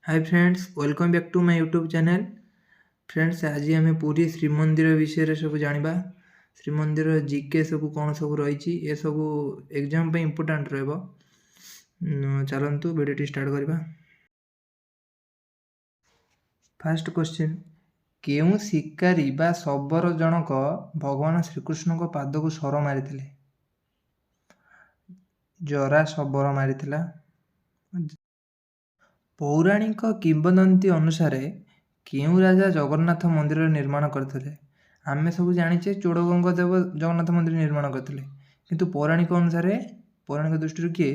Hi friends, welcome back to my YouTube channel. Friends, ଆଜି ଆମେ ପୁରୀ ଶ୍ରୀମନ୍ଦିର ବିଷୟରେ ସବୁ ଜାଣିବା। ଶ୍ରୀମନ୍ଦିର ଜିକେ ସବୁ କ'ଣ ସବୁ ରହିଛି, ଏସବୁ ଏକ୍ଜାମ୍ ପାଇଁ ଇମ୍ପୋର୍ଟାଣ୍ଟ ରହିବ। ଚାଲନ୍ତୁ ଭିଡ଼ିଓଟି ଷ୍ଟାର୍ଟ କରିବା। ଫାର୍ଷ୍ଟ କ୍ୱେଶ୍ଚିନ୍, କେଉଁ ଶିକାରୀ ବା ଶବର ଜଣକ ଭଗବାନ ଶ୍ରୀକୃଷ୍ଣଙ୍କ ପାଦକୁ ଶର ମାରିଥିଲେ? ଜରା ଶବର ମାରିଥିଲା। ପୌରାଣିକ କିମ୍ବଦନ୍ତୀ ଅନୁସାରେ କେଉଁ ରାଜା ଜଗନ୍ନାଥ ମନ୍ଦିର ନିର୍ମାଣ କରିଥିଲେ? ଆମେ ସବୁ ଜାଣିଛେ ଚୋଡ଼ଗଙ୍ଗ ଦେବ ଜଗନ୍ନାଥ ମନ୍ଦିର ନିର୍ମାଣ କରିଥିଲେ, କିନ୍ତୁ ପୌରାଣିକ ଅନୁସାରେ, ପୌରାଣିକ ଦୃଷ୍ଟିରୁ କିଏ?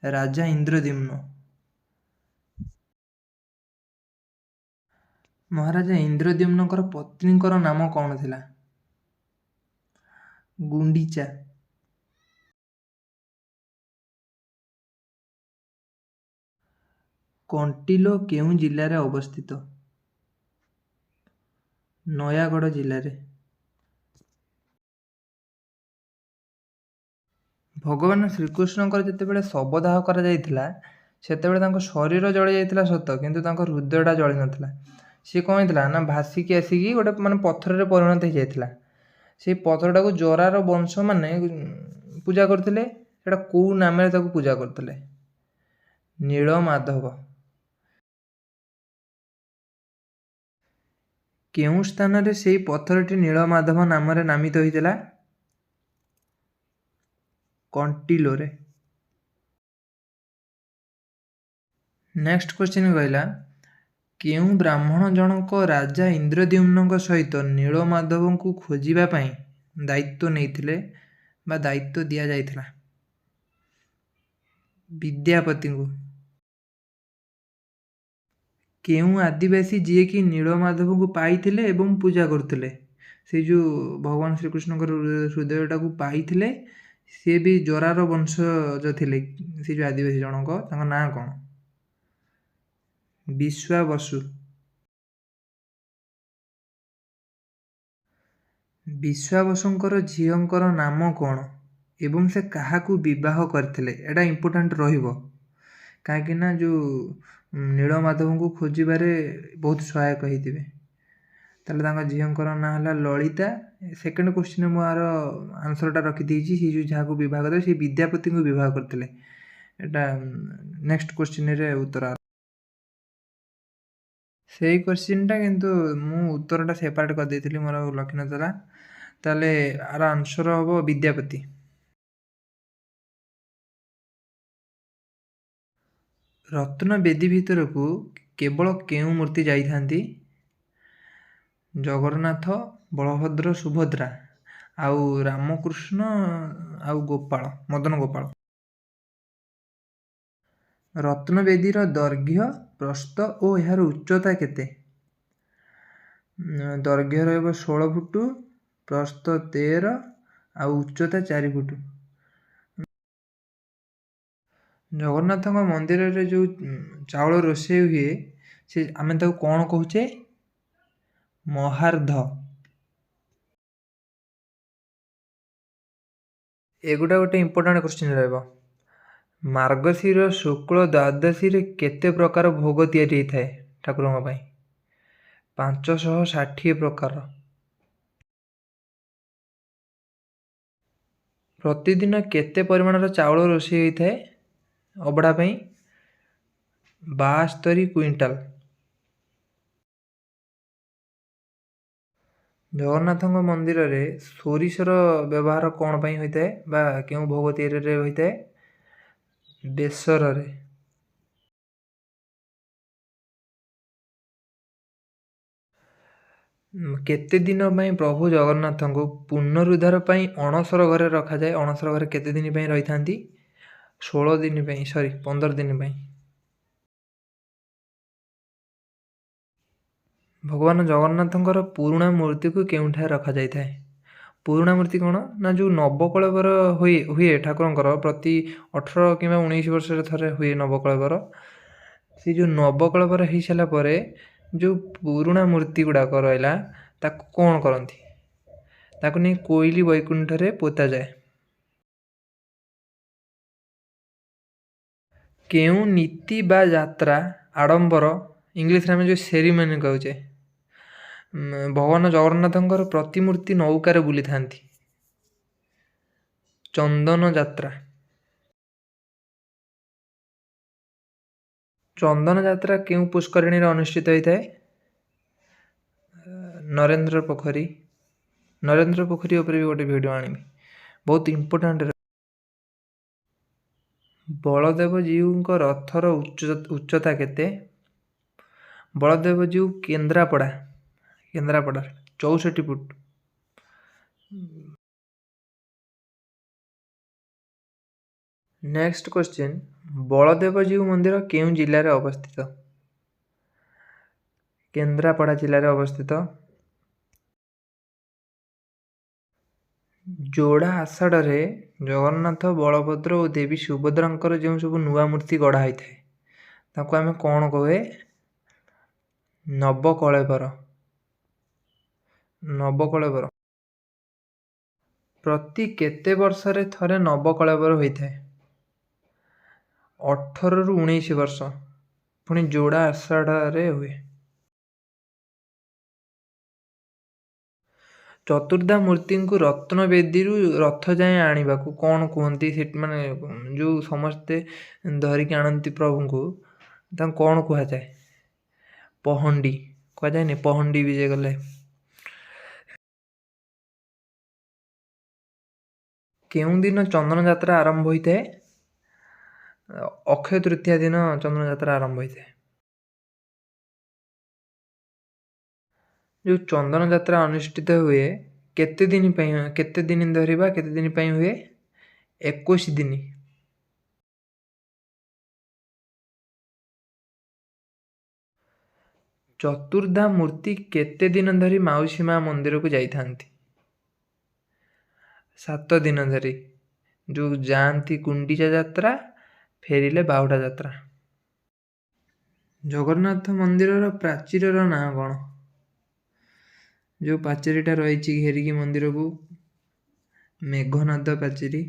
ରାଜା ଇନ୍ଦ୍ରଦ୍ୟୁମ୍ନ। ମହାରାଜା ଇନ୍ଦ୍ରଦ୍ୟୁମ୍ନଙ୍କର ପତ୍ନୀଙ୍କର ନାମ କ'ଣ ଥିଲା? ଗୁଣ୍ଡିଚା। କଣ୍ଟିଲୋ କେଉଁ ଜିଲ୍ଲାରେ ଅବସ୍ଥିତ? ନୟାଗଡ଼ ଜିଲ୍ଲାରେ। ଭଗବାନ ଶ୍ରୀକୃଷ୍ଣଙ୍କର ଯେତେବେଳେ ଶବଦାହ କରାଯାଇଥିଲା, ସେତେବେଳେ ତାଙ୍କ ଶରୀର ଜଳି ଯାଇଥିଲା ସତ, କିନ୍ତୁ ତାଙ୍କ ହୃଦୟଟା ଜଳି ନଥିଲା। ସିଏ କ'ଣ ହେଇଥିଲା ନା ଭାସିକି ଆସିକି ଗୋଟେ ମାନେ ପଥରରେ ପରିଣତ ହେଇଯାଇଥିଲା। ସେଇ ପଥରଟାକୁ ଜରାର ବଂଶମାନେ ପୂଜା କରୁଥିଲେ। ସେଇଟା କେଉଁ ନାମରେ ତାକୁ ପୂଜା କରୁଥିଲେ? ନୀଳମାଧବ। କେଉଁ ସ୍ଥାନରେ ସେଇ ପଥରଟି ନୀଳମାଧବ ନାମରେ ନାମିତ ହୋଇଥିଲା? କଣ୍ଟିଲୋରେ। ନେକ୍ସଟ କ୍ୱେଶ୍ଚିନ୍ କହିଲା, କେଉଁ ବ୍ରାହ୍ମଣ ଜଣକ ରାଜା ଇନ୍ଦ୍ରଦ୍ୟୁମ୍ନଙ୍କ ସହିତ ନୀଳମାଧବଙ୍କୁ ଖୋଜିବା ପାଇଁ ଦାୟିତ୍ୱ ନେଇଥିଲେ ବା ଦାୟିତ୍ୱ ଦିଆଯାଇଥିଲା? ବିଦ୍ୟାପତିଙ୍କୁ। କେଉଁ ଆଦିବାସୀ ଯିଏକି ନୀଳମାଧବଙ୍କୁ ପାଇଥିଲେ ଏବଂ ପୂଜା କରୁଥିଲେ, ସେଇ ଯେଉଁ ଭଗବାନ ଶ୍ରୀକୃଷ୍ଣଙ୍କର ହୃଦୟଟାକୁ ପାଇଥିଲେ, ସିଏ ବି ଜରାର ବଂଶଜ ଥିଲେ, ସେ ଯେଉଁ ଆଦିବାସୀ ଜଣକ, ତାଙ୍କ ନାଁ କ'ଣ? ବିଶ୍ୱାବସୁ। ବିଶ୍ୱାବସୁଙ୍କର ଝିଅଙ୍କର ନାମ କ'ଣ ଏବଂ ସେ କାହାକୁ ବିବାହ କରିଥିଲେ? ଏଇଟା ଇମ୍ପୋର୍ଟାଣ୍ଟ ରହିବ, କାହିଁକି ନା ଯେଉଁ ନୀଳମାଧବଙ୍କୁ ଖୋଜିବାରେ ବହୁତ ସହାୟକ ହେଇଥିବେ। ତାହେଲେ ତାଙ୍କ ଝିଅଙ୍କର ନାଁ ହେଲା ଲଳିତା। ସେକେଣ୍ଡ କ୍ୱେଶ୍ଚିନ୍ ମୁଁ ଆର ଆନ୍ସରଟା ରଖିଦେଇଛି। ସେ ଯେଉଁ ଯାହାକୁ ବିବାହ କରିଥିଲେ, ସେ ବିଦ୍ୟାପତିଙ୍କୁ ବିବାହ କରିଥିଲେ। ଏଇଟା ନେକ୍ସଟ କ୍ୱେଶ୍ଚିନ୍ରେ ଉତ୍ତର ସେଇ କ୍ୱେଶ୍ଚିନ୍ଟା, କିନ୍ତୁ ମୁଁ ଉତ୍ତରଟା ସେପାରେଟ୍ କରିଦେଇଥିଲି, ମୋର ଆଉ ଲକ୍ଷ୍ୟ ନଥିଲା। ତାହେଲେ ଆର ଆନ୍ସର ହେବ ବିଦ୍ୟାପତି। ରତ୍ନବେଦୀ ଭିତରକୁ କେବଳ କେଉଁ ମୂର୍ତ୍ତି ଯାଇଥାନ୍ତି? ଜଗନ୍ନାଥ, ବଳଭଦ୍ର, ସୁଭଦ୍ରା ଆଉ ରାମକୃଷ୍ଣ ଆଉ ଗୋପାଳ, ମଦନ ଗୋପାଳ। ରତ୍ନବେଦୀର ଦୈର୍ଘ୍ୟ, ପ୍ରସ୍ଥ ଓ ଏହାର ଉଚ୍ଚତା କେତେ? ଦୈର୍ଘ୍ୟ ରହିବ 16 ଫୁଟ, ପ୍ରସ୍ଥ 13 ଆଉ ଉଚ୍ଚତା 4 ଫୁଟ। ଜଗନ୍ନାଥଙ୍କ ମନ୍ଦିରରେ ଯେଉଁ ଚାଉଳ ରୋଷେଇ ହୁଏ, ସେ ଆମେ ତାକୁ କ'ଣ କହୁଛେ? ମହାର୍ଦ୍ଧ। ଏଗୁଡ଼ା ଗୋଟେ ଇମ୍ପୋର୍ଟାଣ୍ଟ କ୍ୱେଶ୍ଚିନ୍ ରହିବ। ମାର୍ଗଶିର ଶୁକ୍ଳ ଦ୍ୱାଦଶୀରେ କେତେ ପ୍ରକାର ଭୋଗ ତିଆରି ହେଇଥାଏ ଠାକୁରଙ୍କ ପାଇଁ? 560 ପ୍ରକାର। ପ୍ରତିଦିନ କେତେ ପରିମାଣର ଚାଉଳ ରୋଷେଇ ହୋଇଥାଏ ଅବଢ଼ା ପାଇଁ? 72 କୁଇଣ୍ଟାଲ। ଜଗନ୍ନାଥଙ୍କ ମନ୍ଦିରରେ ସୋରିଷର ବ୍ୟବହାର କ'ଣ ପାଇଁ ହୋଇଥାଏ ବା କେଉଁ ଭୋଗ ତିଆରିରେ ହୋଇଥାଏ? ବେସରରେ। କେତେ ଦିନ ପାଇଁ ପ୍ରଭୁ ଜଗନ୍ନାଥଙ୍କୁ ପୁନରୁଦ୍ଧାର ପାଇଁ ଅଣସର ଘରେ ରଖାଯାଏ? ଅଣସର ଘରେ କେତେ ଦିନ ପାଇଁ ରହିଥାନ୍ତି? 16 ଦିନ ପାଇଁ, ସରି, 15 ଦିନ ପାଇଁ। ଭଗବାନ ଜଗନ୍ନାଥଙ୍କର ପୁରୁଣା ମୂର୍ତ୍ତିକୁ କେଉଁଠାରେ ରଖାଯାଇଥାଏ? ପୁରୁଣା ମୂର୍ତ୍ତି କ'ଣ ନା ଯେଉଁ ନବକଳେବର ହୁଏ ଠାକୁରଙ୍କର, ପ୍ରତି 18 କିମ୍ବା 19 ବର୍ଷରେ ଥରେ ହୁଏ ନବକଳେବର। ସେ ଯେଉଁ ନବକଳେବର ହେଇସାରିଲା ପରେ ଯେଉଁ ପୁରୁଣା ମୂର୍ତ୍ତି ଗୁଡ଼ାକ ରହିଲା, ତାକୁ କ'ଣ କରନ୍ତି? ତାକୁ ନେଇ କୋଇଲି ବୈକୁଣ୍ଠରେ ପୋତାଯାଏ। କେଉଁ ନୀତି ବା ଯାତ୍ରା ଆଡ଼ମ୍ବର, ଇଂଲିଶରେ ଆମେ ଯେଉଁ ସେରିମନି କହୁଛେ, ଭଗବାନ ଜଗନ୍ନାଥଙ୍କର ପ୍ରତିମୂର୍ତ୍ତି ନୌକାରେ ବୁଲିଥାନ୍ତି? ଚନ୍ଦନ ଯାତ୍ରା। ଚନ୍ଦନ ଯାତ୍ରା କେଉଁ ପୁଷ୍କରିଣୀରେ ଅନୁଷ୍ଠିତ ହୋଇଥାଏ? ନରେନ୍ଦ୍ର ପୋଖରୀ। ନରେନ୍ଦ୍ର ପୋଖରୀ ଉପରେ ବି ଗୋଟେ ଭିଡ଼ିଓ ଆଣିବି, ବହୁତ ଇମ୍ପୋର୍ଟାଣ୍ଟ। ବଳଦେବଜୀଉଙ୍କ ରଥର ଉଚ୍ଚତା କେତେ? ବଳଦେବଜୀଉ କେନ୍ଦ୍ରାପଡ଼ା, କେନ୍ଦ୍ରାପଡ଼ା 64 ଫୁଟ। ନେକ୍ସଟ କ୍ୱେଶ୍ଚିନ୍, ବଳଦେବଜୀଉ ମନ୍ଦିର କେଉଁ ଜିଲ୍ଲାରେ ଅବସ୍ଥିତ? କେନ୍ଦ୍ରାପଡ଼ା ଜିଲ୍ଲାରେ ଅବସ୍ଥିତ। ଯୋଡ଼ା ଆଷାଢ଼ରେ ଜଗନ୍ନାଥ, ବଳଭଦ୍ର ଓ ଦେବୀ ସୁଭଦ୍ରାଙ୍କର ଯେଉଁ ସବୁ ନୂଆ ମୂର୍ତ୍ତି ଗଢ଼ା ହୋଇଥାଏ ତାକୁ ଆମେ କ'ଣ କହେ? ନବକଳେବର। ନବକଳେବର। ପ୍ରତି କେତେ ବର୍ଷରେ ଥରେ ନବକଳେବର ହୋଇଥାଏ? 18ରୁ 19 ବର୍ଷ, ପୁଣି ଯୋଡ଼ା ଆଷାଢ଼ରେ ହୁଏ। ଚତୁର୍ଦ୍ଧା ମୂର୍ତ୍ତିଙ୍କୁ ରତ୍ନବେଦୀରୁ ରଥ ଯାଏଁ ଆଣିବାକୁ କ'ଣ କୁହନ୍ତି? ସେ ମାନେ ଯେଉଁ ସମସ୍ତେ ଧରିକି ଆଣନ୍ତି ପ୍ରଭୁଙ୍କୁ, ତାଙ୍କୁ କ'ଣ କୁହାଯାଏ? ପହଣ୍ଡି କୁହାଯାଏନି? ପହଣ୍ଡି ବିଜେ କଲେ। କେଉଁ ଦିନ ଚନ୍ଦନ ଯାତ୍ରା ଆରମ୍ଭ ହୋଇଥାଏ? ଅକ୍ଷୟ ତୃତୀୟା ଦିନ ଚନ୍ଦନ ଯାତ୍ରା ଆରମ୍ଭ ହୋଇଥାଏ। ଯେଉଁ ଚନ୍ଦନ ଯାତ୍ରା ଅନୁଷ୍ଠିତ ହୁଏ କେତେ ଦିନ ପାଇଁ, କେତେ ଦିନ ଧରି ବା କେତେ ଦିନ ପାଇଁ ହୁଏ? 21 ଦିନ। ଚତୁର୍ଦ୍ଧା ମୂର୍ତ୍ତି କେତେ ଦିନ ଧରି ମାଉସୀ ମା ମନ୍ଦିରକୁ ଯାଇଥାନ୍ତି? 7 ଦିନ ଧରି। ଯେଉଁ ଯାଆନ୍ତି ଗୁଣ୍ଡିଚା ଯାତ୍ରା, ଫେରିଲେ ବାହୁଡ଼ା ଯାତ୍ରା। ଜଗନ୍ନାଥ ମନ୍ଦିରର ପ୍ରାଚୀରର ନାଁ କ'ଣ? ଯେଉଁ ପାଚେରୀଟା ରହିଛି ଘେରିକି ମନ୍ଦିରକୁ? ମେଘନାଦ ପାଚେରୀ।